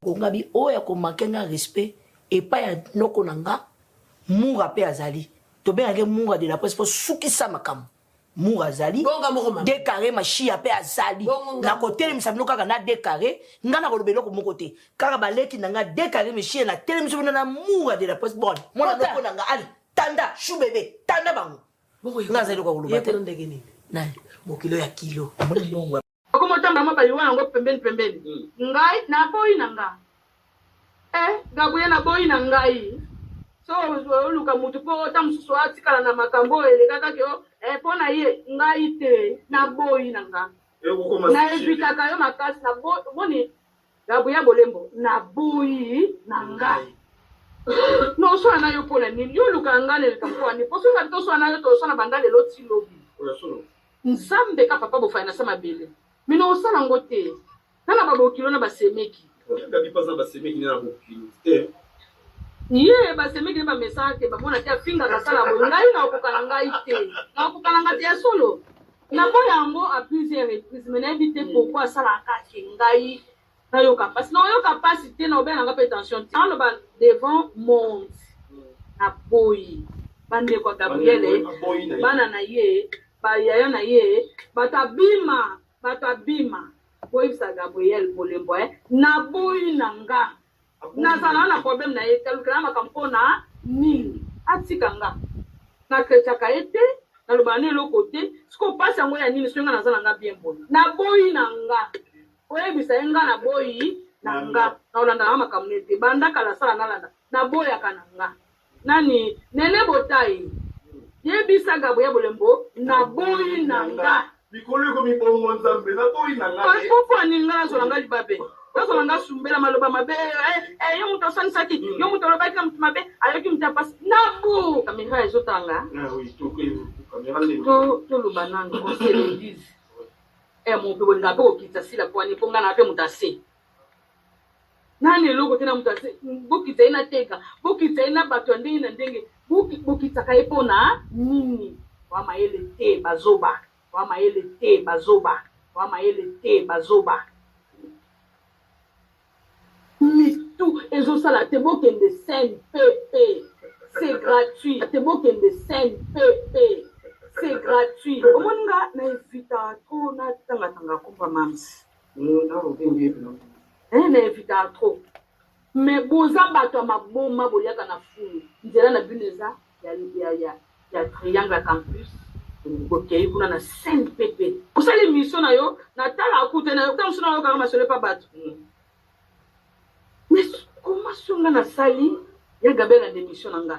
Kongabi oyo ako manque nga respect epai ya noko na nga Mura pe azali tobengaka ye Mura de la presse po sukisa makambo Mura azali de carre Mashiya pe azali nakotelemisa bino kaka na de carre nga nakoloba eloko moko te kaka baleki na nga de carre Mashiya natelemisa bino na Mura de la presse bon mwana noko na nga ale tanda chou bebe tanda bango nga azali eloko ya koloba te nani bokilo ya kilo Okoma otanga mwa ba liwa yango pembeni pembeni. Ngai naboyi na nga. Eh Gabriel naboyi na ngai. So oluka mutu po ta mosusu atikala na makambo oyo elekaka ke eh po na ye ngai te naboyi na nga. Na evitaka yo makasi na boni Gabriel Bolembo naboyi na nga. Na oswana na yo po na nini? Yo olukaka ngai na likambo po na nini? Po soki ngabi toswana na yo toswana banda lelo ti lobi. Nzambe ka papa bofaya na sa mabele mais na osala ngo te na na ba bokilo na ba semeki. Gaby pe aza na ba semeki ne na bokilo te. Ye ba semeki ne ba mesana te ba mona te afingaka asala boye ngai na okoka na ngai te na okoka na nga te ya solo na boya yango a plusieurs reprises mais nayebi te pourquoi asalaka ke ngai Nayoka pasi nakoyoka pasi te nakobela na nga pe tension te naloba devant monde naboyi ba ndeko ya Gabriel bana na ye ba yaya na ye bato abima bato abima boyebisa Gabriel Bolembo eh naboyi na nga nazala na problème na ye te alukela nga makambo po na nini atika nga na crechaka ye te nalobaka na eloko te sikoyo pasi yango ya nini soki nga naza na nga bien boye naboyi na nga Oyebisa ye nga na boyi na nga na kolanda nga makambo ne te banda kala sala nalanda na boyaka na nga nani nene botayi yebisa Gabriel Bolembo na boyi na nga. Mikolo ekomi bongo nzambe na boyi na nga eh. Po po nini nga nazwa na nga libabe nazwa na nga sumbela maloba mabe eh, eh, yo moto asanisaki mm. yo moto alobaki na moto mabe ayoki moto ya pasi na bo kamera ezotanga ah, oui, to, to, toloba nanu on se le dise Eh mon pe bolinga pe kokitisa sila po ani po nga na pe moto ase nani eloko te na moto ase bokitisa ye na teka bokitisa ye na bato ya ndenge na ndenge bokitsaka ye po na nini wa mayele te bazoba wa mayele te bazoba wa mayele te bazoba Mitu ezosala te bokende CNPP c'est gratuit te bokende CNPP c'est gratuit omoni nga na evitaka trop natanga tanga kombo ya mam's eh na evitaka trop mais boza bato ya maboma boliaka na fulu nzela na bino eza ya, ya, ya, ya triangle ya campus bokei kuna na cnpp osali emission na yo natala kuta na yo ntango mosusu nayokaka masolo epa bato mais koma so nga nasali ya gabi alanda emission na nga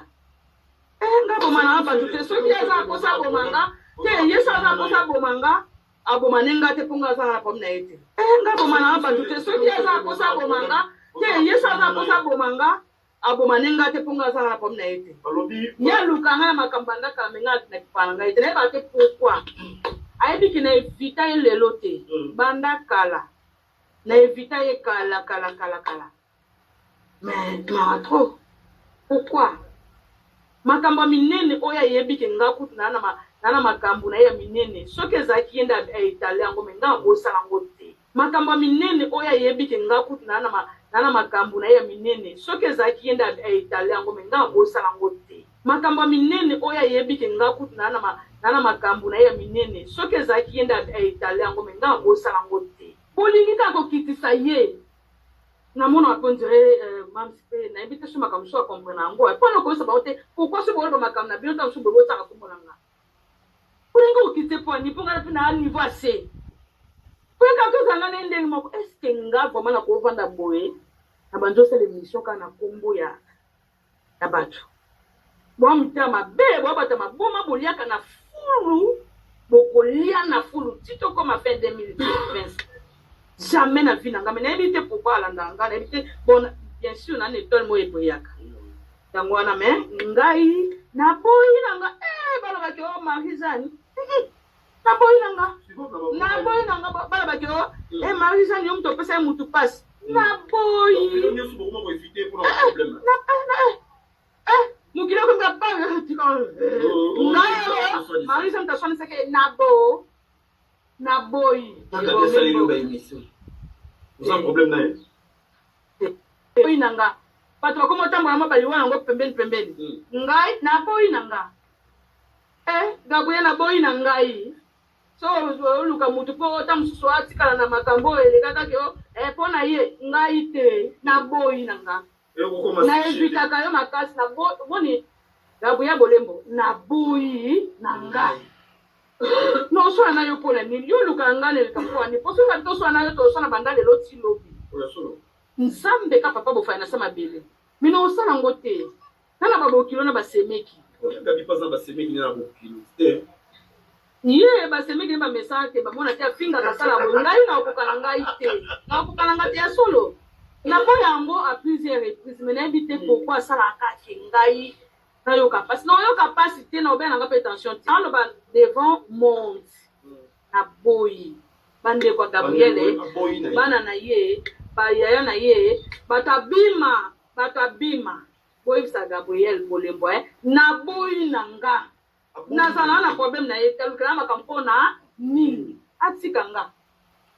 eh, nga boma na bato te soki ye aza akosa aboma nga te ye so aza akosa aboma nga aboma ne nga te mpo nga aza na problème na ye te eh, nga boma na bato te soki ye aza akosa aboma nga te ye so aza akosa aboma nga Aboma ne nga te po nga aza na problème na ye te. Ye aluka nga na makambo banda kala mais nga na kipaka na ngai te nayebaka te pourquoi ayebi ke na evita ye lelo te banda kala na evita ye kala kala kala kala mais mawa trop pourquoi makambo ya minene oyo ayebi ke nga kutu na na makambo na ye ya minene soki ezalaki ye nde a etale yango mais nga nakosala yango te. Makambo ya minene oyo ayebi ke nga kutu na na na makambu naye ya minene soki ezalaki ye nde a etale yango mais nga nakosala yango te makambo ya minene oyo ayebi ke nga kutu na na na makambu naye ya minene soki ezalaki ye nde a etale yango mais nga nakosala yango te. Bolingi kaka kokitisa ye namonaka pe on dirait mam's pe nayebi te soki makambo mosusu a comprena yango pona koyebisa bango te pourquoi soki boloba makambo na bino tango mosusu boye botiaka kombo na nga. Olingi okite po nini po nga pe na niveau ya se po kaka tozala nga naye ndenge moko est ce que nga vraiment nako vanda boye na bandi osala emission kaka na kombo ya ya batu boa mitema mabe boa batu ya maboma boliaka na fulu bokolia na fulu ti tokoma fin 2025 jamais na vie na nga mais nayebi te pourquoi alandaka nga nayebi te bon bien sûr na na etoile moko ebrillaka Yango wana mais ngai naboyi na nga eh balobaki oh Marie Jeanne naboyi na nga naboyi na nga balobaki oh eh Marie Jeanne yo moto opesa ye mutu pasi naboyi mokili okomika pa ngai Marie Jeanne taswanisaki nabo naboyi oza problème na ye. Boyi na nga. Bato bakoma otambola mwa baliwa yango pembeni pembeni. Ngai naboyi na nga. Eh Gabriel naboyi na ngai. So oluka mutu po ata mosusu atikala na makambo oyo elekaka ke eh po na ye ngai te naboyi na nga. Na evitaka yo makasi na boni Gabriel Bolembo naboyi na nga. Na oswana na yo pona nini? Yo olukaka nga na likambo pona nini? Po soki babi toswana na yo toswana banda lelo ti lobi. Nzambe ka papa bofaya na sa mabele. Mais na osala ngo te. Na na ba bokilo na ba semeki. Gabi pe aza na ba semeki ne na bokilo te. Ye ba semeki ne ba mesana te ba mona te afingaka asala boye ngai na okoka na ngai te. Na okoka na nga te ya solo. Na boya yango a plusieurs reprises mais nayebi te pourquoi asalaka ke ngai Nayoka pasi nakoyoka pasi te nakobela na nga pe tension te naloba devant monde naboyi ba ndeko ya Gabrielle bana na ye ba yaya na ye bato abima bato abima boyebisa Gabrielle Bolembo eh naboyi na nga nazala na problème na ye te alukela nga makambo po na nini atika nga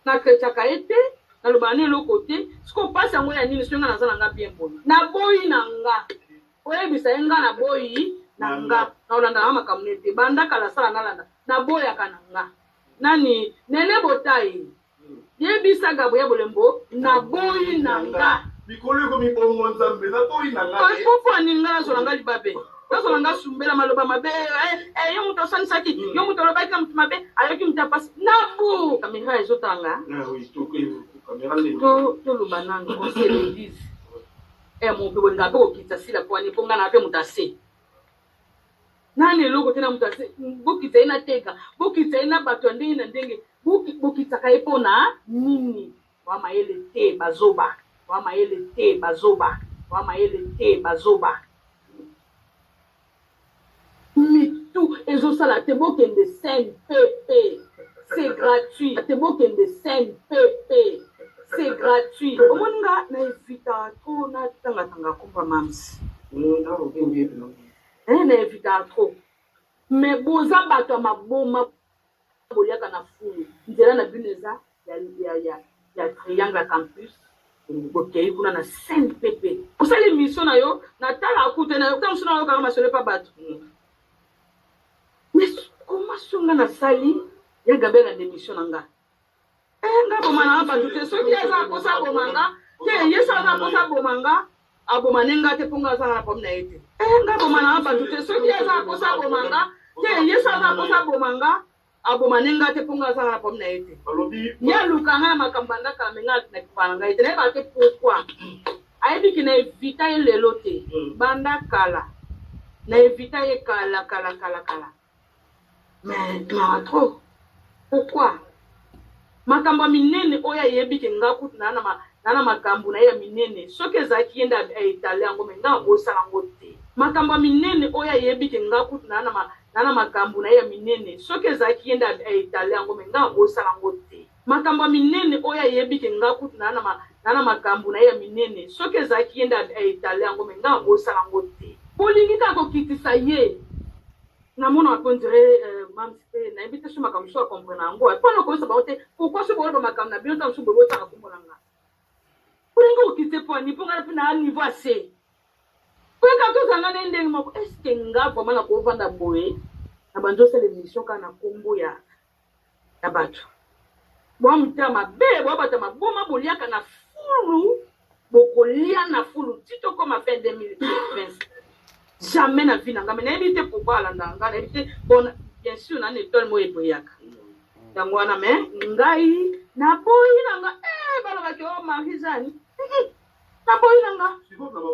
Na crechaka ye te, nalobaka na eloko te, sikoyo pasi yango ya nini soki nga naza na nga bien boye? Naboyi na nga oyebisa ye nga naboyi na nga, nakolanda na nga makambo ne te, banda kala asala nalanda, naboyaka na nga. Nani? Nene Botayi, yebisa Gabriel Bolembo naboyi na nga. Likolo ekomi bongo Nzambe, naboyi na nga eh. Po po nini nga nazwa na nga libabe? Nazwa na nga sumbela maloba mabe eh, eh, yo moto osalisaki mm. yo moto olobaki na moto mabe ayoki moto ya pasi nabu kamera ezotanga ah toloba nanu on se le dise eh, mope bolinga mpe kokitisa sila po ani mpo nga na mpe moto ase nani eloko te na moto ase bokitisa ye na teka bokitisa ye na bato ya ndenge na ndenge bokitsaka ye mpo na nini Boa mayele te bazoba. Boa mayele te bazoba. Boa mayele te bazoba. Mitu ezosala te bokende CNPP c'est gratuit te bokende CNPP c'est gratuit omoni nga na evitaka trop natanga tanga kombo ya mam's eh na evitaka trop mais boza bato ya maboma boliaka na fulu nzela na bino eza ya, ya, ya, ya triangle ya campus bokei kuna na cnpp osali emission na yo natala kuta na yo ntango mosusu nayokaka masolo epa bato mais koma so nga nasali ya gabi alanda emission na nga eh, nga boma na bato te soki aza akosa aboma nga te ye so aza akosa aboma nga aboma ne nga te mpo nga aza na problème na ye te eh, nga boma na bato te soki aza akosa aboma nga te ye so aza akosa aboma nga Aboma ne nga te po nga aza na problème na ye te. Ye aluka nga na makambo banda kala mais nga na kipaka na ngai te nayebaka te pourquoi ayebi ke na evita ye lelo te banda kala na evita ye kala kala kala kala mais mawa trop pourquoi makambo ya minene oyo ayebi ke nga kutu na na na makambo na ye ya minene soki ezalaki ye nde a etale yango mais nga nakosala yango te makambo ya minene oyo ayebi ke nga kutu na na Na na makambu naye ya minene soki ezalaki ye nde a etale yango mais nga nakosala yango te makambo ya minene oyo ayebi ke nga kutu na na na makambu naye ya minene soki ezalaki ye nde a etale yango mais nga nakosala yango te. Bolingi kaka kokitisa ye na monaka pe on dirait mam's pe nayebi te soki makambo mosusu a comprena yango pona koyebisa bango te pourquoi soki boloba makambo na bino tango mosusu boye botanga kombo na nga bolingi kokitisa ye pona nini po nga pe na niveau ya se Koyeka tozala nga naye ndenge moko est ce que nga vraiment nako vanda boye na bandi osala emission kaka na kombo ya ya batu boa mitema mabe boa batu ya maboma boliaka na fulu bokolia na fulu ti tokoma fin 2025 jamais na vie na nga mais nayebi te pourquoi alandaka nga nayebi te bon bien sûr na na etoile moko ebrillaka yango wana mais ngai naboyi na nga eh balobaki oh Marie Jeanne Naboyi na nga.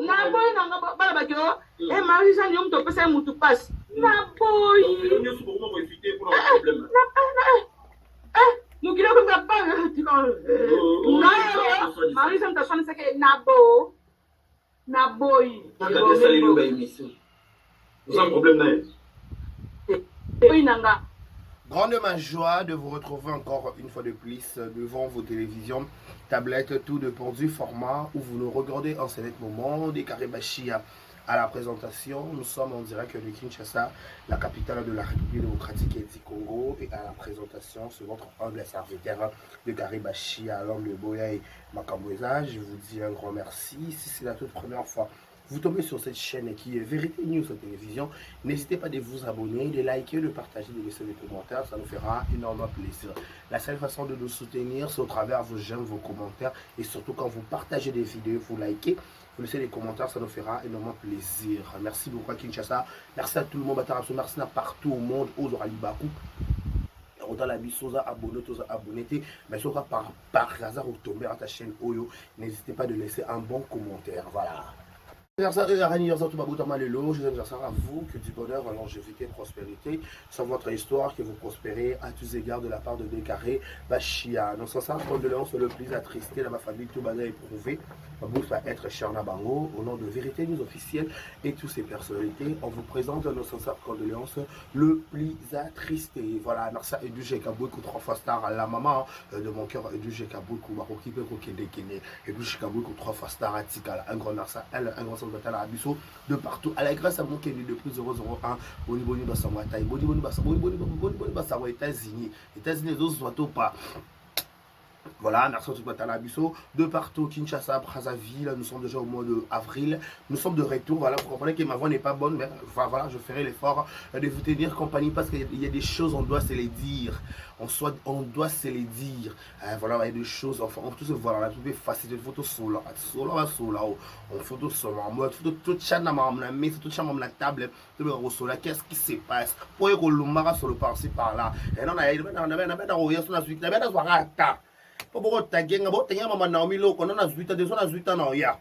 Naboyi na nga bana bake o. Oh. Eh Marie Jeanne yo moto opesa ye mutu pasi. Naboyi. Eh mokili okomisa pa ngai Marie Jeanne taswanisaki ye nabo naboyi. Boyi na nga. Grande ma joie de vous retrouver encore une fois de plus devant vos télévisions, tablettes, tout dépend du format où vous nous regardez en ce moment. Des carrés Bachia. À la présentation, nous sommes en direct de Kinshasa, la capitale de la République démocratique du Congo. Et à la présentation, c'est votre humble serviteur de Garibachi, à l'homme de Boya et Makambweza. Je vous dis un grand merci. Si c'est la toute première fois vous tombez sur cette chaîne qui est Vérité News Télévision, n'hésitez pas de vous abonner, de liker, de partager, de laisser des commentaires, ça nous fera énormément plaisir. La seule façon de nous soutenir, c'est au travers vos j'aime, vos commentaires et surtout quand vous partagez des vidéos, vous likez, vous laissez des commentaires, ça nous fera énormément plaisir. Merci beaucoup à Kinshasa, merci à tout le monde, merci à partout au monde, aux Libaku. Otala biso oza abonné toza abonné te mais soki par, par hasard otombe à ta chaîne oyo n'hésitez pas de laisser un bon commentaire voilà Anniversaire, anniversaire tout babotama lelo, joyeux anniversaire à vous, que du bonheur, longévité, prospérité sur votre histoire, que vous prospérez à tous égards de la part de Décarré Bachia. Nos sincères condoléances le plus attristé dans ma famille, tout bada éprouvé, va être cher na bango, au nom de Vérité News officielle et toutes ces personnalités, on vous présente nos sincères condoléances le plus attristé. Voilà, merci à Edu Kaboukou, trois fois star, la maman de mon cœur, Edu Kaboukou, Baroki Peko Kende Edu Kaboukou, trois fois star à Tikala, un grand merci à elle, un grand centre biso de partout. À la grâce à mon Kende depuis 001, boni boni basango taille, boni boni basango, boni boni boni boni basango États-Unis, États-Unis, les autres soient pas. Voilà, merci à tous biso de partout, Kinshasa, Brazzaville, nous sommes déjà au mois de avril, nous sommes de retour, voilà, vous comprenez que ma voix n'est pas bonne, mais voilà, je ferai l'effort de vous tenir compagnie parce qu'il y a des choses, on doit se les dire, on, soit, on doit se les dire, hein, voilà, il y a des choses, enfin, on tout se voilà, tout est facile, photo solo, solo, solo, on photo solo, moi, photo tout chana, mais tout chana, la table, tout le qu'est-ce qui se passe, pour y solo par-ci par-là, et non, on a, on a, on a, on a, on a, po bokotage nga botage mama Naomi loko na nazwi ta te so nazwi ta na oya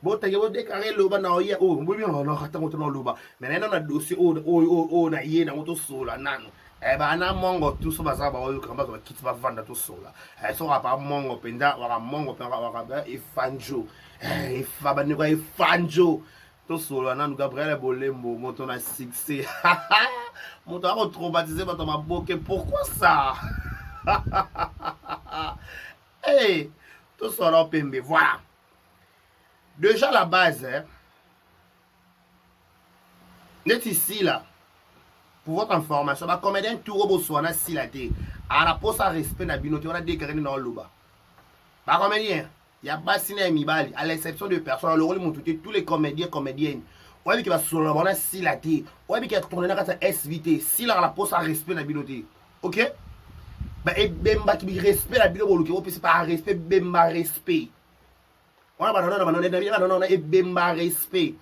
botage bodeklare loba na oya oyo bobi ntango te na oloba mai naye na dossier oyo oyo na ye nango tosola nano eh, bana mongo tuso baza baoyoka bazwa bakiti bavanda tosola eh, soki apa mongo mpenza waka mongo mpenza waka efanjo eh, efa bandeko ya efanjo tosolola nanu gabriel bolembo moto na succès moto akotraumatise bato ya maboke pourquoi ça hey, tosolola pembe voilà déjà la base hein? neti sila pour votre information bacomédien tour boswana sila te ana posa respect na bino te wana dekare nde na oloba bacomédien ya basi na ya mibali à l'exception de personne alongoli motu te tous les comédiens comédiennes oyebi ke basolola bango na sila te oyebi ke atourne na kati ya sv te silaka na posa respect na bino te ok ebembaki respect na bino boluki bopesi pa respect bemba respect wana banana banana ebemba respect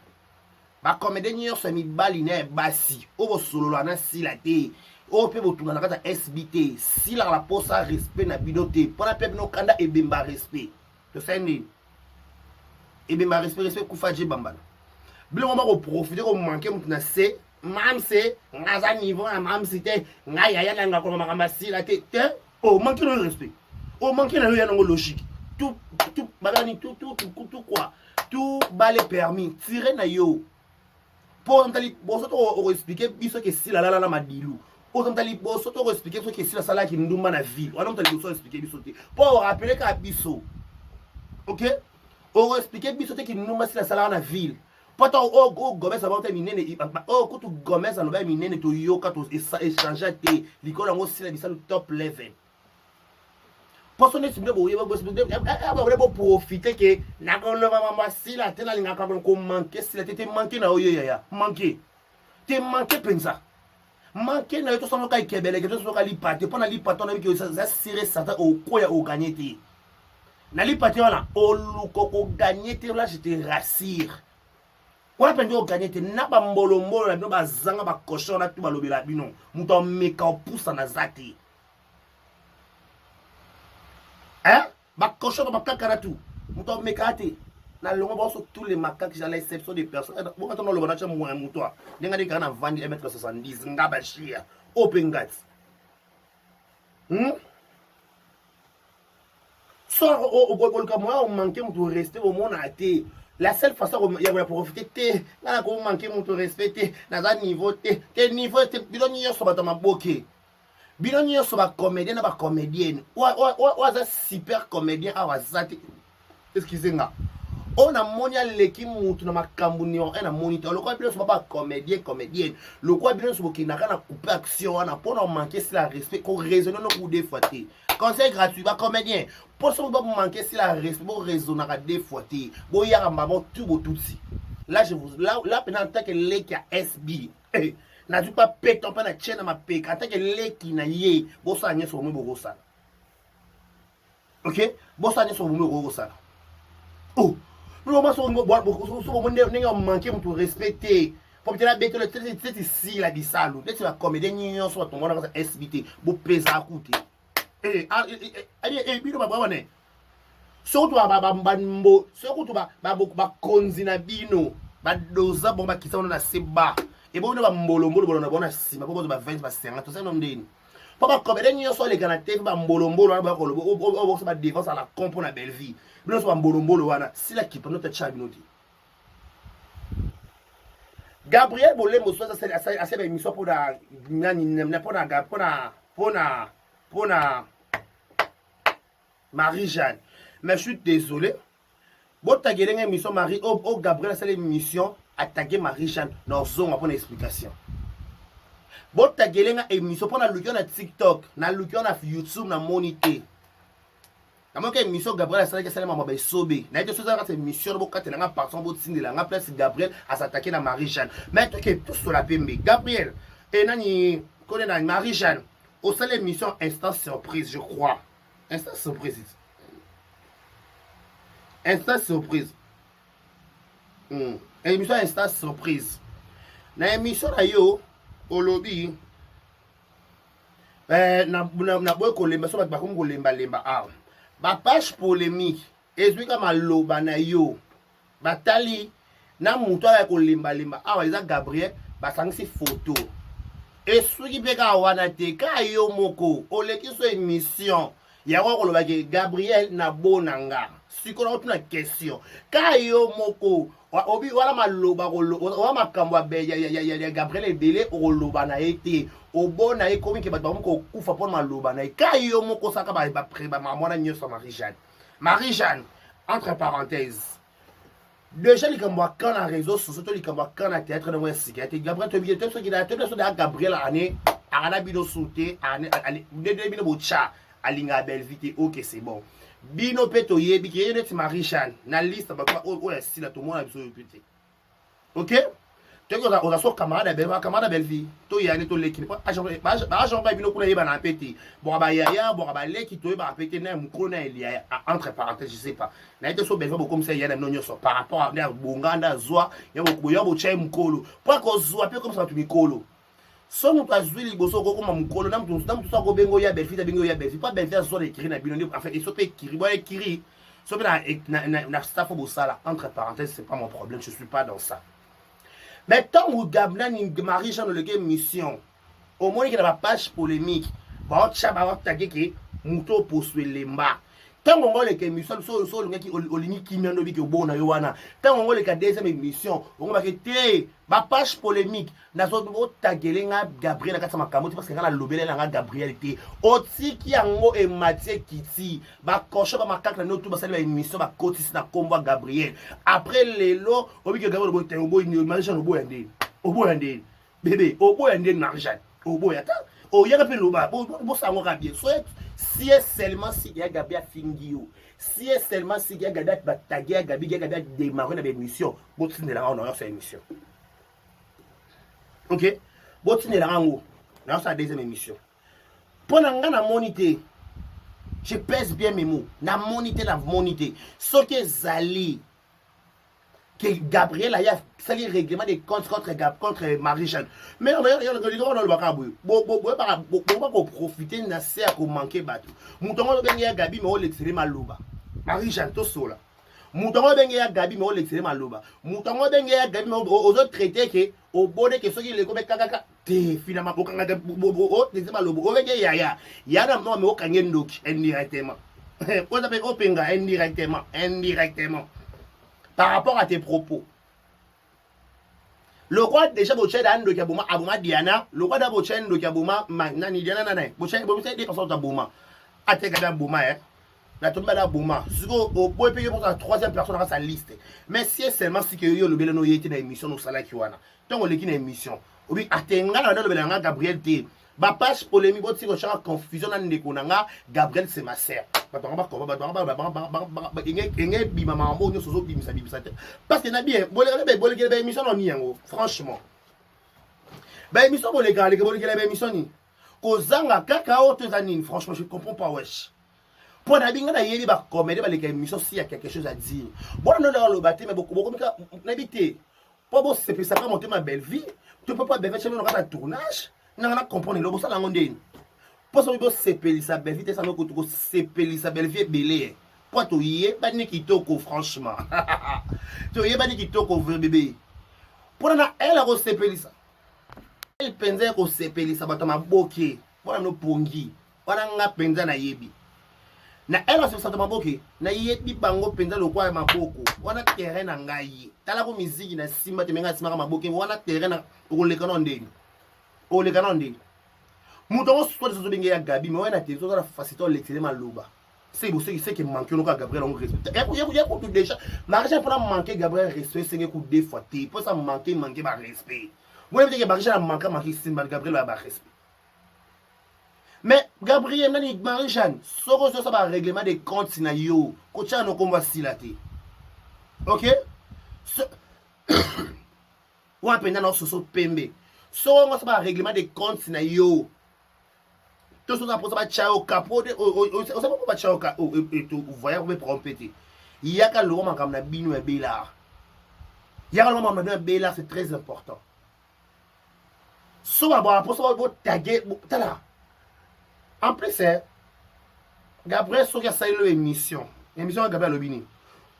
bacomédien nyonso ya mibali na ya basi oyo bosolola na sila te oyo mpe botuna na kati ya sb te silaka na posa respect na bino te mpona mpe bino kanda ebemba respect tosali nini ebemba respect respect kufa je bambana biloko moko koprofite komanke motu na se mamse nga aza niveau ya mamsi te nga yaya na nga koloba makambo ya sila te te omanke na yo respect omanke na yo ya nango logique tout tout babani tout tout tout tout quoi tout bale permis tire na yo mpo ozamta liboso to okoexplike biso ke sila alala na madilu ozamta liboso to okoexplike biso ke sila asalaki ndumba na ville wana moto liboso oexplike biso te mpo orapele kaka biso ok okoexplike biso te kindumba sila asalaka na ville mpo ata oyo gomez aloba te minene oyo kutu gomez aloba ya minene toyoka to échange te likolo yango sila bisalu top level poso neti bino boyeba boprofite ke nakoloba mambo ya sila te nalingaka komanke sila te te manke na oyo yaya manke te manke mpenza manke na yo tosanoka ekebeleke tosanoka lipate mpo na lipate wana biki eza sire certain okoya oganye te na lipate wana oluka okoganye te la je te rassure wana mpenza oganye te na bambolombolo na bino bazanga bacochon wana tu balobela bino moto ameka opusa na za te hein bacochon ba makaka na tout moto ameka te na longo baoso tous les macaques à l'exception des personnes eh, bonga tona loba na tya mwa moto a ndenge ndenge kaka na vandi 1 mètre 70 nga bashia oyo mpe ngati hmm? so oluka moya omanke moto respect omona te la seule façon ya koya profite te nga na komanke moto respect te naza niveau te te niveau te bino nyonso bato ya maboke bino nyonso ba comédien na ba comédienne oyo aza super comédien awa aza te excuse nga Oyo namoni aleki mutu na makambo numéro 1 namoni te. Lokola bino nyonso ba comédien comédienne, lokola bino nyonso bokendaka na coupe action wana mpo na manquer sila respect, ko raisonner no ku deux fois te. Conseil gratuit ba comédien, mpo soki ba manquer sila respect, bo raisonnaka deux fois te. Boyaka mbamo tout botutsi. Là je vous là là pena en tant que leki ya SB. Eh, nazwi pa peto mpe na tie na mapeka en tant que leki na ye, bosala nyonso bomoi bokosala. Ok, bosala nyonso bomoi okoki kosala. Oh, loma soki ndenge omanke moto respect te po bitela betelo teti sila bisalu neti bacomédien nyonso bato mona kaka SB te bopeza ku te. Bino babwana soki bambo soki kutu bakonzi na bino badoza bango bakisa wana na se ba ebongo bino bambolombolo bolona bango na nsima po bozwa ba 20 ba 50 tosali no ndeni mpo bacomédien nyonso aleka na te bambolombolo wana bakoloba obokosa badefense à la con mpo na Bellevue. Bino nyonso bambolombolo wana sila kipa note tya bino te. Gabriel Bolembo so asali baémission mpona nani? Mpona Marie-Jeanne. Mais je suis désolé, botagele nga émission Marie o Gabriel asali émission atage Marie-Jeanne na ozonga mpona explication. Botagele nga émission mpo naluki yo na TikTok, naluki yo na YouTube, namoni te. Namoki émission Gabriel asalaki, asali mama baesobe naye te. So ezala kati émission bokatela nga parton, botindela nga place Gabriel asatake na Marie-Jeanne. Mais toke tosola pembe. Gabriel e nani kone na Marie-Jeanne osali émission Instant Surprise, je crois, Instant Surprise, Instant Surprise. Émission Instant Surprise, na émission na yo olobi na boye kolemba so bato bakomi kolembalemba awa, bapage polémique ezwi ka maloba na yo, batali na moto aya kolembalemba awa eza Gabriel, basangisi photo esuki mpe kaka wana te. Kaka yo moko oleki so émission yango akolobaki Gabriel na bonanga. Sikoyo nakotuna question, kaka yo moko obi wana maloba wana makambo ya Gabriel ebele okoloba na ye te, obona ye komi ke bato bakomi kokufa mpona maloba na ye. Kaka yo moko osaka bamakambo wana nyonso ya Marie Jeanne. Marie Jeanne, entre parenthèse, déjà likambo ya kan na réseau sociaux to likambo ya kan na théâtre nango ya sika te. Gabriel toyebi te soki toyebi so deya Gabriel ane akana bino su te nde bino botya alingaka Bellevue te. Ok, c'est bon. Bino mpe toyebi ke ye neti Marie Jeanne na liste bato oyo ya sila tomona biso oyo mpe te. Ok, toki oza so camarade ya Bellevue, camarade ya Bellevue toyani toleki baagent ba bino kuna yebana mpe te. Boka bayaya, boka baleki, toyebaka mpe te na mokolo na eliaya. Entre parenthèse, je sais pas, naye te so Bellevue bokomisa ya na bino nyonso par rapport nde abonga nde azwa ya botya ye mokolo mpo akozwa mpe komisa bato mikolo. So moto azwi liboso okokoma mokolo na moto so akobenga oyo ya Bellevue, abengi oyo ya Bellevue mpo Bellevue azwa na ekiri na bino nde enfin eso mpe ekiri boya ekiri so mpe na staff bosala. Entre parenthèse, c'est pas mon problème, je suis pas dans ça. Mais ntango nani Marie Jean oleki émission, omoniki na bapage polémique baotya baotage ke moto oposo elemba. Ntango ngo oleka émission so olingaki olingi kimia nde obiki obona yo wana. Ntango ngo oleka deuxième émission, ongo bake te bapage polémique nazotagele nga Gabriel na kati ya makambo te parce que nga nalobele na nga Gabriel te. Otiki yango emati ekiti, bakosho bamakaka na nino tu basali baémission, bakotisi na nkombo ya Gabriel. Après lelo obiki Gabriel oboyi te, oboyi Marie-Jeanne, oboya ndeni, oboya ndeni bébé, oboya ndeni Marie-Jeanne, oboya ta oyaka mpe loba bosango kaka bien. So si et seulement si ya Gabi afingi yo, si et seulement si ya Gabi batage ya Gabi, ya Gabi adémarre na baémission, botindelanga ngo na nyonso ya émission. Ok, botindelanga yango na nyonso ya deuxième émission. Mpo na nga namoni te, je pèse bien mes mots, namoni te, namoni te soki ezali que Gabriel aya asali règlement des comptes contre Marie-Jeanne. Mais olobaka boye, boyeba koprofite na se ya komanke bato. Moto yango obenge ya Gabi, me olekisele maloba. Marie-Jeanne, tosola. Moto yango obenge ya Gabi, me olekisele maloba. Moto yango obenge ya Gabi, me ozotraite ke obone ke soki eleko mpe kakaka te, finalement okangaka otese maloba obenge yaya ya na me okange ndoki indirectement, oza mpe openga indirectement, indirectement par rapport à tes propos. Lokwa déjà botya da ndoki aboma, aboma Diana. Lokwa da botya ndoki aboma nani Diana nani botya bomisa de personnes aboma ateka da boma eh. Na tombe ala boma. Siko oboyi pe yo moko troisième personne na sa liste. Mais si seulement si que yo lobele no yete na émission no salaki wana. Tango oleki na émission. Obi atenga na lobela nga Gabriel te. Ba page polémique boti ko chaka confusion na ndeko na nga Gabriel c'est ma sœur. Bato nga ba koma bato nga ba ba ba ba enge enge bima mambo nyoso zo bimisa bimisa te. Parce que na bien boleka be boleka ba émission no ni yango franchement. Ba émission boleka leka boleka ba émission ni. Kozanga kaka oyo to eza nini franchement je comprends pas wesh. Mpo na binga nayebi ba comédien baleka émission si ya quelque chose à dire. Bona no na loba te mais bokomi ka nayebi te. Mpo bosepesaka motema Bellevue to mpo Bellevue atia bino kati ya tournage nanga na comprendre eloko bosala yango ndeni mpo soki bosepelisa Bellevue te sango kutu kosepelisa Bellevue ebele mpo toyebani kitoko franchement toyebani kitoko vrai bebe mpona na ele akosepelisa ele mpenza ya kosepelisa bato ya maboke mpona no pongi wana nga mpenza nayebi na ele asepelisa bato maboke nayebi bango mpenza lokola ya maboko wana terrain na ngai tala ko miziki na simba te me ngai asimaka maboke wana terrain na okoleka nao ndeni okoleka nao ndeni moto yango soit soso obenge ya gabi me wana te oza na facilité olekisele maloba seke boseki seke manque onoka gabriel yango respect ya kutu déjà maréchal mpona manque gabriel respect esenge ku deux fois te mpo sa manque manque ba respect boyebi teke maréchal amanka manque simba gabriel ya ba respect mais gabriel nani marie jeanne soki ozosa ba règlement de compte na yo kotyaka no nkombo asila te ok so... wana mpenza na soso pembe soki ongo osa ba règlement de compte na yo to soki aposa batya yo kapo oza moko batya yo voya kobe prompe te yaka longo makambo na bino ya belar yaka longo makambo na bino ya belar c'est très important soki babwaka mposa botage tala en plus eh, gabriel soki asali lo émission émission ya gabriel alobi nini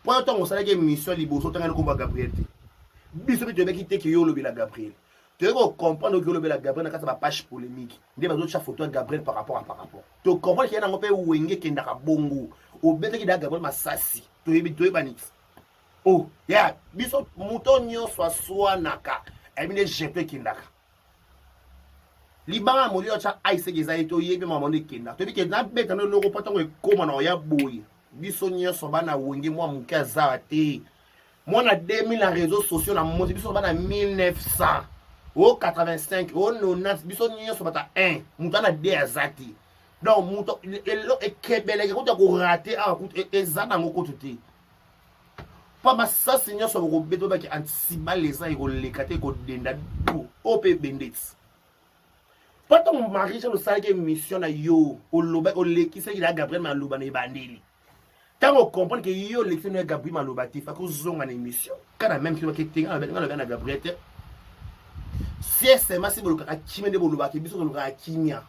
mpo yo ntango osalaki émission liboso otangani nkombo ya gabriel te biso mpe toyebaki te ke yo olobela gabriel toyei kocomprendre oki olobela gabriel na kati ya bapage polémique nde bazotya photo ya gabriel par rapport à par rapport tocomprendre ke ye nango mpe wenge ekendaka bongo obetaki da gabriel masasi toyebi toyebani Oh, yeah, biso moto nyonso aswanaka ayebi nde jeto ekendaka libanga ya molio atya aiseke eza ye toyebi mama nde ekendaka toyebi ke nabeta no eloko mpo ntango ekóma na oya boye biso nyonso bana wenge mwa moke aza te mwana 2000 na réseau sociaux na mosi biso bana 1900 o 85 o 90 biso nyonso bata 1 moto ana 2 aza te donc moto ekebeleke kutu ya korate awa kutu eza nango kutu te mpo masasi nyonso bokobeta obaki antibale eza ekoleka te ekodenda du oyo mpe ebendeti mpo ntango marie jean osalaki émission na yo oloba olekisaki na gabriel maloba na ebandeli ntango ocomprendre ke yo olekisi na gabriel maloba te faki ozonga na émission kana meme soki te nga loba na gabriel te si seulement si bolukaka kimia nde bolobaka biso tolukaka kimia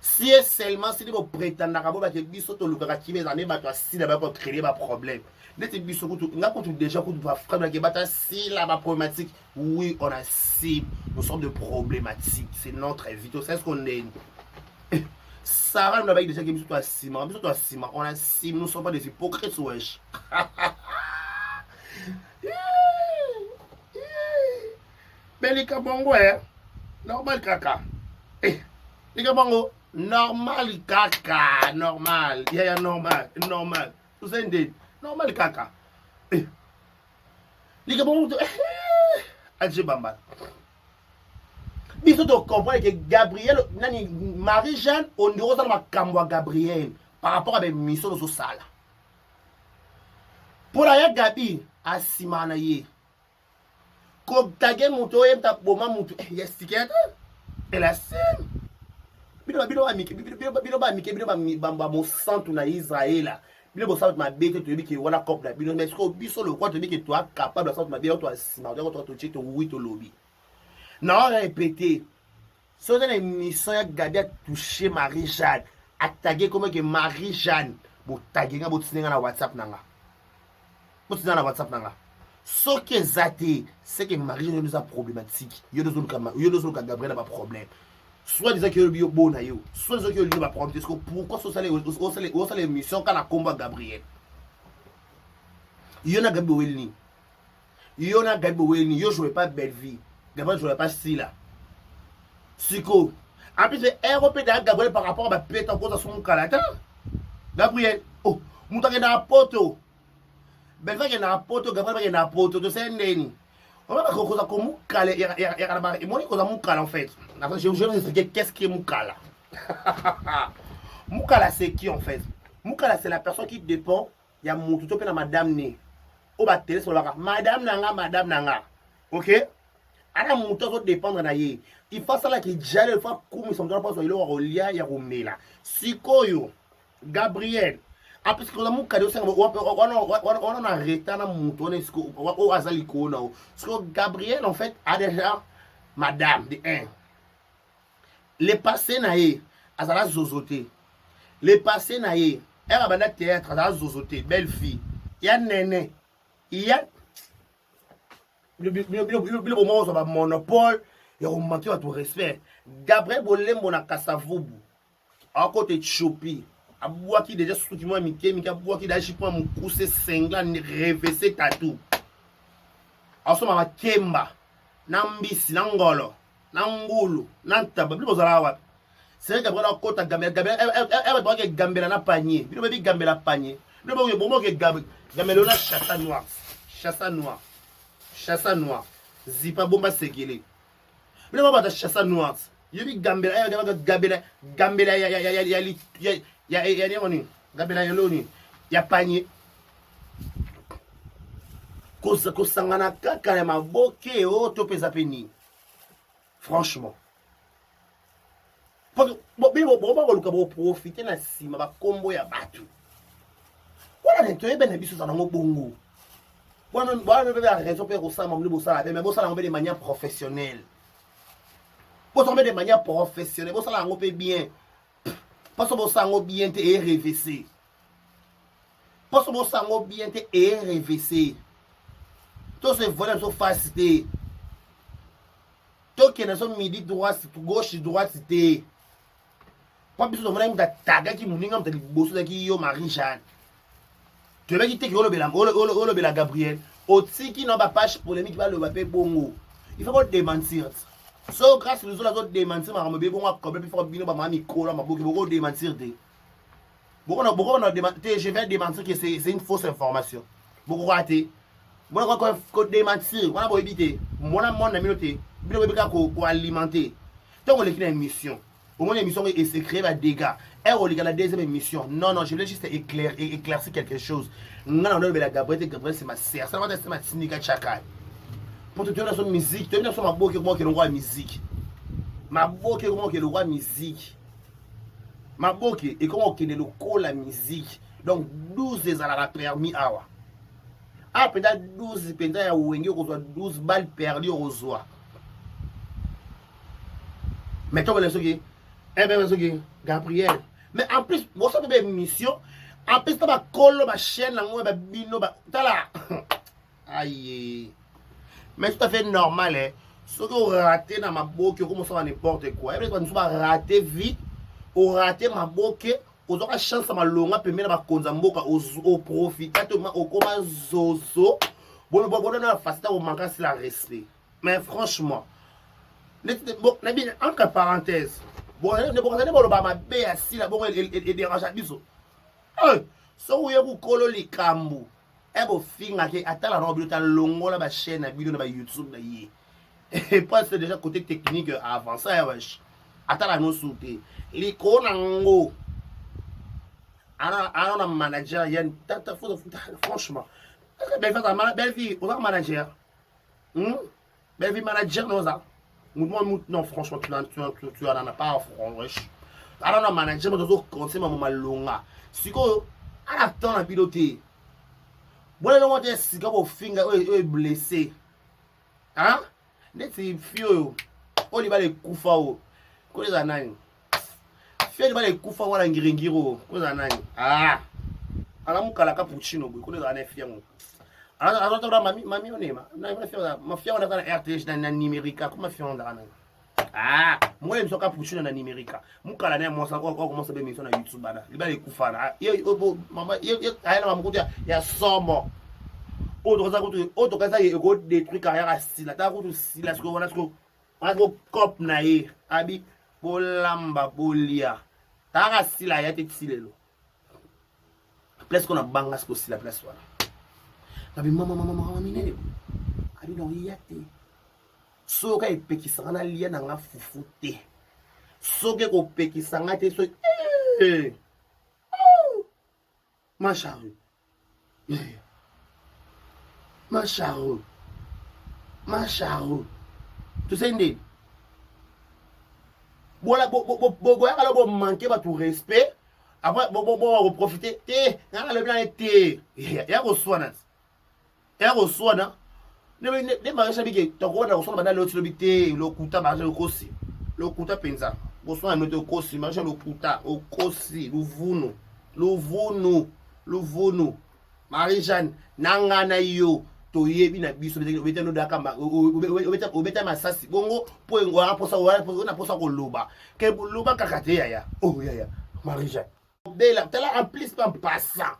Si et seulement si bo pretendaka bo bake biso tolukaka kimia ezala nde bato ya sila ba ko créer ba problème neti biso kutu nga kutu déjà kutu ba frère bake bata sila ba problématique oui on a si nous sommes de problématiques c'est notre vie to c'est ce qu'on est Sarah nous avait déjà que biso to asima biso to asima on a si nous sommes pas des hypocrites wesh Mais likambo yango eh, normal kaka eh, likambo yango normal kaka normal yaya normal normal tozali ndeni normal kaka eh, likambo yango eh, aje bambala biso tocomprendre ke gabriel nani marie jeanne ondire oza na makambo ya gabriel par rapport ya baémission tozosala mpo na ya gabi asima na ye kotage moto oyo yebta boma moto eh, ya sika te elasime bino bino bamike bino bamike bino bamosantu na israela bino bosala mabe te toyebi ke wana cope na bino mais sikoyo biso lokwa toyebi ke toa capable asala mabe yango toa nsima yango toa totie towi tolobi na répété soki oza na émission ya gabi atouche marie jeanne atage komo ke marie jeanne botage nga botinda nga na whatsapp na nga botinda na whatsapp na nga soki eza te seke marie jeanne eza problématique yo nde ozoluka gabriel na baproblème soit disant ke yo bona yo soit disant ke olingi baproblème te siko pourquoi osala émission kaka na kombo ya gabriel yo na gabi boweli nini yo na gabi boweli nini yo joue pas belle vie gabriel joue pas sila siko en plus ero mpe daa gabriel par rapport à bapeta okoza so mokala te. Gabriel, oh, moto akendaka poto. Belva akendaka poto, Gabriel akendaka poto, tosali ndeni. Ona koza komukala ya na emoni koza mukala en fait. Je vais vous expliquer qu'est-ce qui est mukala. Mukala c'est qui en fait? Mukala c'est la personne qui dépend ya mutu to pe na madame ne. Oyo ba tele solaka madame na nga, madame na nga. OK? Ana mutu azo dépendre na ye. Il faut asala ki jale, il faut akumisa mutu wana mpo azwa eloko ya kolia ya komela. Sikoyo Gabriel apesi koza mukadi osenga wana na retard na mutu wana esiko oyo aza likolo na yo. Sikoyo Gabriel en fait a déjà madame de 1 le passé na ye azala zozo te. Le passé na ye ere abanda théâtre azala zozo te, belle fille ya nene ya biloko moko ozwa bamonopole ya komanke bato respect. Gabriel Bolembo na Kasavubu akota Ethiopie, abwaki deja suki mwa mike mike, abwaki deja jipo ya mokuse, singla revese tatu, asomba makemba na mbisi na ngolo na ngulu na ntaba. Bino bozalaka wapi? C'est Gabriel akota gambela, Gabriel eh eh gambela na panier. Bino babi gambela panier. Bino boke bomoke gambela na chassa noir. Chassa noir. Chassa noir. Zipa bomba sekele. Bino ba bata chassa noir. Yebi gambela eh gambela gambela ya ya ya ya ya ya ya ya nini? Gambela ya loni ya panier. Kosangana kaka ya maboke o to peza pe nini? Franchement. Bokoma koluka boprofite na nsima bakombo ya bato wana ne toyebe na biso ozala nango bongo wana mpe ya raison mpe kosala mambo bosala mpe mais bosala yango mpe de manière professionnelle, bosala mpe de manière professionnelle, bosala yango mpe bien. Mposo bosala yango bien te erevese, mposo bosala yango bien te erevese, toso evole biso face te, tokende so midi droite gauche droite te, mpo biso tomonaki moto atagaki moninga, moto liboso ezalaki yo Marie Jeanne. Toyebaki te ke olobela Gabriel, otiki na bapage polémique baloba mpe bongo. Il faut kodementir so Grâce Luzola azodementir makambo ebele bongo, akobe mpe foko bino bamama mikolo maboki bokodementir te, bokona te. Je vais démentir que c'est une fausse information. Bokoka te bona kodementir wana, boyebi te mona monde na bino te. Bino boyebi kaka koalimenter. Ntango oleki na émission, omoni émission ese créer ba dégâts, ere oleka na deuxième émission: «Non, non, je voulais juste éclaircir quelque chose.» Nga na olobela Gabriel te, Gabriel c'est ma sœur, ça va, c'est ma tinika chaka po toyoki na so musique, toyebi na so maboke komokende lokwa musique, maboke komokende lokwa musique, maboke ekoma kokende lokola musique. Donc 12 ezalaka permis awa, awa mpenza 12 mpenza ya wenge, okozwa 12 balle perdu, okozwa. Mais tokende soki ebe soki Gabriel, mais en plus bosala mpe émission, en plus ta bakolo bachaîne yango babino tala aye. Mais tout à fait normal, eh. Soki orate na maboke, okomosala n'importe quoi. Ebe bato mosusu barate vie, orate maboke, ozwaka chance ya malonga pembeni na bakonzi ya mboka, oprofita te, okoma zozo bonona na facilité komanka sila respect. Mais franchement, nabi entre parenthèse, bokozali boloba mabe ya sila bongo edérange biso. Soki oye kokolo likambo e bofingaki, atala na bino, talongola bachaîne na bino na bayoutube na ye, parce déjà côté technique avancé ya wesh, atala nyonso te likolo nango ana na manager ya tata. Franchement, belle vie, oza manager, Belle vie, manager noza mutu. Non, franchement, tu en as pas franc wesh. Ana na manager, moto azoconseil mamo malonga. Sikoyo ana temps na bino te, bolelongo te sika bofinga oyo eblesse neti fi oyo oyo libala ekufa oyo koyo eza nani, fi oyo libala ekufa wana ngiringiri oyo koyo eza nani, aza mokala capuccino boye, koyo ezala na fi yango azatola mami mami onema mafia wana aza na RTH na numérica, koma fi wana nani, mokolo émission capuccino na numérica, mokala na ya mwasi okomosa be émission na YouTube bana libala ekufa na aya na mamokutu ya somo oyo tokaza kutu, oyo tokaza ekodétruire carrière ya Sila. Tala kutu Sila sikoyo wana, sikoyo wana sikoyo cop na ye abi bolamba bolia, talaka Sila ya te ti lelo. Place ko na banga siko sila place wana. Ngabi mama mama mama minene. Abi na oya te. Soki epekisa nga nalia na nga fufu te. Soki ekopekisa nga te soki eh. Oh! Ma charue. Ma charue. Ma charue. Tosali ndeni? Boyaka lo bomanke bato respect après boprofite te nga nalobi na ye te ya koswana ya koswana nde marisha bike tokobanda koswana banda lelo tilobi te lokuta marisha okosi lokuta mpenza koswana no te okosi marisha lokuta okosi luvunu luvunu luvunu marie jeanne na nga na yo toyebi na biso obeta masasi bongo mpo ona mposa koloba ke loba kaka te yaya o oh, yaya marie jeanne bela tala en plus pa mpasa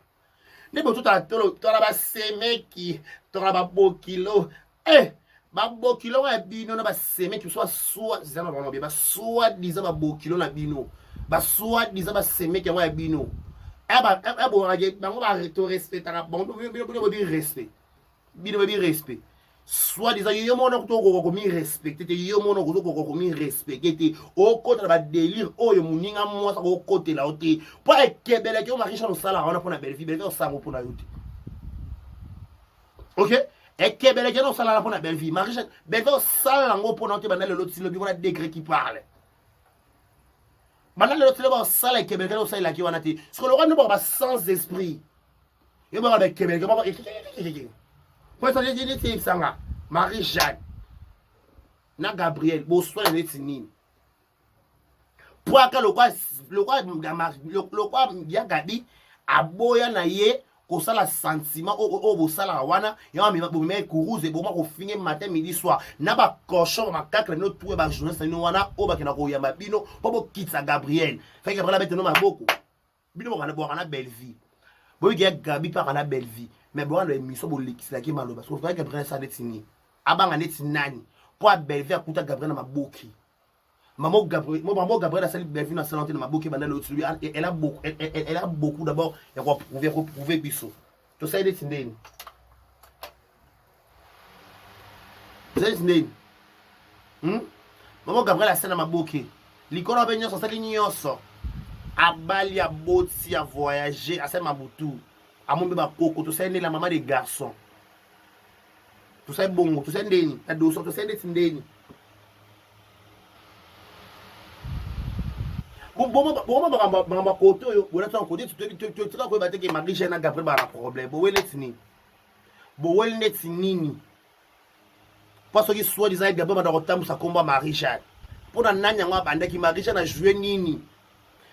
nde bototala tolo tola basemeki tola babokilo eh babokilo ya bino na basemeki biso baswa disant na bango baswa disant babokilo na bino baswa disant basemeki yango ya bino ebongaka bango torespectaka bango bino boyebi respect bino boyebi respect soit disant yo moko tokoka komi respecte te yo moko ozokoka komi respecte te okota na badelire oyo moninga mwasi akokotela yo te mpo ekebelaki yo marisha osalaka wana mpo na bellevie bellevie osango mpo na yo te ok ekebelaki yo osalaka mpo na bellevie marisha bellevie osala yango mpo na yo te banda lelo ti lobi wana degré qui parle banda lelo ti lobi osala ekebelaki osalelaki wana te sikoyo lokola nde ba sans esprit yo baka bekebeleke moko po esali neti eyebisanga marie jeanne na gabriel boswana neti nini po aka lokwa ya gabi aboya na ye kosala sentiment oyo bosalaka wana yango bomema ye kuruze boma kofinge matin midi soir na bacochon bamakakla bino tuya bajournaliste na bino wana oyo bakenda koyamba bino mpo bokitisa gabriel fai gabriel abete no maboko bino bokana bwaka na bellevie boyoki ya gabi mpe aka na bellevie mais bwaka na émission bolekiselaki maloba soki ofaki gabriel asala neti nini abanga neti nani mpo a bellevie akuta gabriel na maboki mamo gabriel mamo gabriel asali bellevie na sala te na maboki ebanda lelo elle a beaucoup elle a beaucoup d'abord ya koapprouve koprouve biso tosali neti ndeni tosali neti ndeni hmm? mama gabriel asali na maboke likolo mpe nyonso asali nyonso abali aboti avoyage asali mabutu amombi bakoko tosali nde la mama de garçon tosali bongo tosali ndeni na doso tosali ndeti ndeni boma makambo ya kote oyo bolati kote totika koyeba te ke marie jeanne na gabriel bana problème boweli neti nini boweli neti nini mpo soki soit disant Gabriel banda kotambusa kombo ya Marie Jeanne mpo na nani yango abandaki Marie Jeanne ajoue nini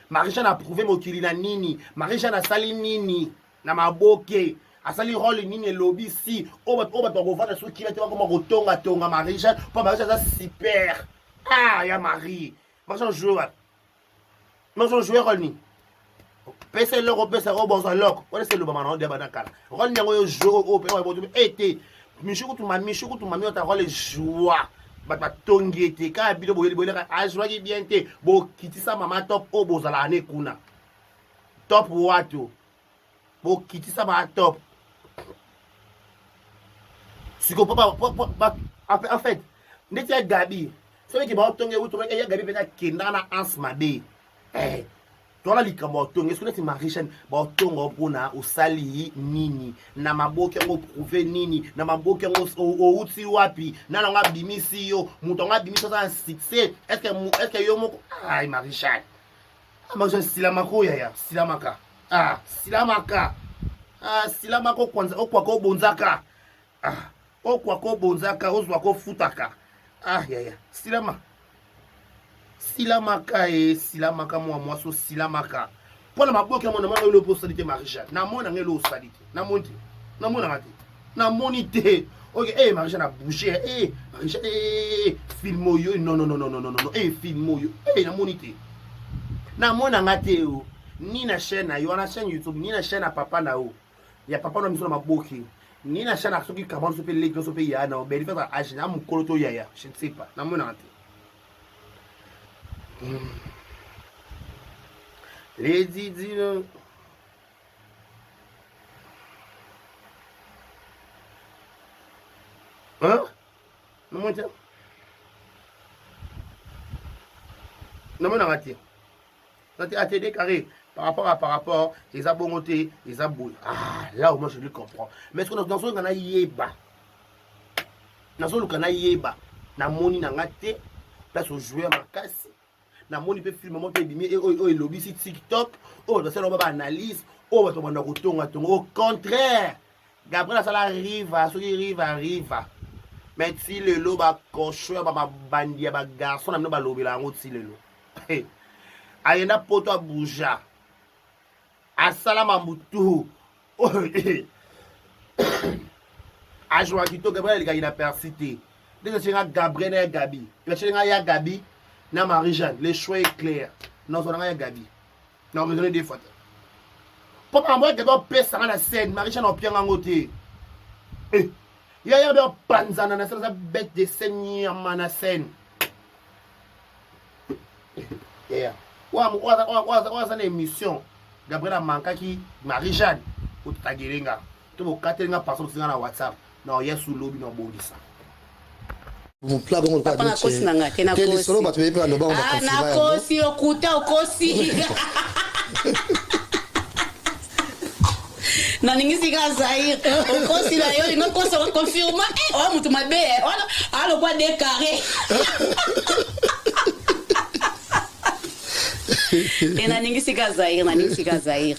Marie Jeanne approuve mokili na nini Marie Jeanne asali nini na maboke asali role nini elobi si oyo bato bakovanda soki kimia te bakoma kotongatonga Marie Jeanne mpo Marie Jeanne aza super ah ya Marie Marie Jeanne joue wapi Marie Jeanne joue role nini pesa eloko opesa oyo bozwa eloko wana esi elobama na odia banda kala role nini yango yo joue oyo mpe oyo ete mishu kutu mami shu kutu mami ota role joie bato batongi ete kaka bino boyeli boyelaka azwaki bien te bokitisa mama top oyo bozalaka ne kuna top wato bokitisa mama top sikoyo en fait ndeti ya gabi soki baotonga euti ya gabi mpenza akendaka na anse mabe eh. Tola likambo ya otonga eske neti marie chaine baotonga yo mpona osali nini na maboki yango prouve nini na maboki yango outi wapi nani yango abimisi yo moto yango abimisi aza na succès eske yo moko ai marie chaine ah, marie chaine silamaka oyo yaya silamaka ah silamaka ah silamaka okwaka obonzaka ah okwaka obonzaka ozwaka ofutaka ah yaya silama silamaka e silamaka mwa mwasi osilamaka mpo na maboki yango namona elo mpo osali te marie jeanne namoni yango elo osali te namoni te namonaka te namoni te ok eh marie jeanne abouge eh marie jeanne eh film oyo non non non non non non eh film oyo eh namoni te namonanga te o ni na chaîne na yo wana chaîne youtube ni na chaîne ya papa na yo ya papa na biso na maboki ni na chaîne soki kama so mpe leki so mpe yaya na obeli fata age na mokolo to yaya je ne sais pas namonaka te Lady Dino. Hein? Namoni te. Namonaka te. Nati ATD carré par rapport à par rapport eza bongo te eza boye. Ah là au moins je lui comprends. Mais ce que nazoluka nayeba nazoluka nayeba namoni na nga te place ojouer makasi namoni mpe film moko ebimi eh, oyo elobisi tiktok oyo bato basala ba baanalyse oyo bato banda kotonga tonga au contraire gabriel asala riva soki riva riva mais ti lelo bacocho ya bamabandi ya bagarçon na bino balobela yango ti lelo ayenda poto abuja asala mambutu ajouaka kitoko gabriel alekaki na persi te nde atie nga gabriel na ya gabi atie nga ya gabi na marie jeanne le choix est clair nazwa na nga ya gabi na raisonne deux fois te mpo makambo ya gabi opesa nga na scène marie jeanne opianga yango te eh, ya ya gabi opanzana na scène aza bête de scène nyama na scène yeah. oyo aza na émission gabriel amankaki marie jeanne otagele nga to bokateli nga parcel otinga na whatsapp na oya su lobi na obongisa papa nakosi na nga te nakosi bato bayebi baloba ah, nakosi lokuta okosi naningisi kaka zaire okosi na yo linga kosa okonfirma eh, oya moto mabe eh, wana alokwa de carré e naningisi kaka zaire naningisi kaka zaire.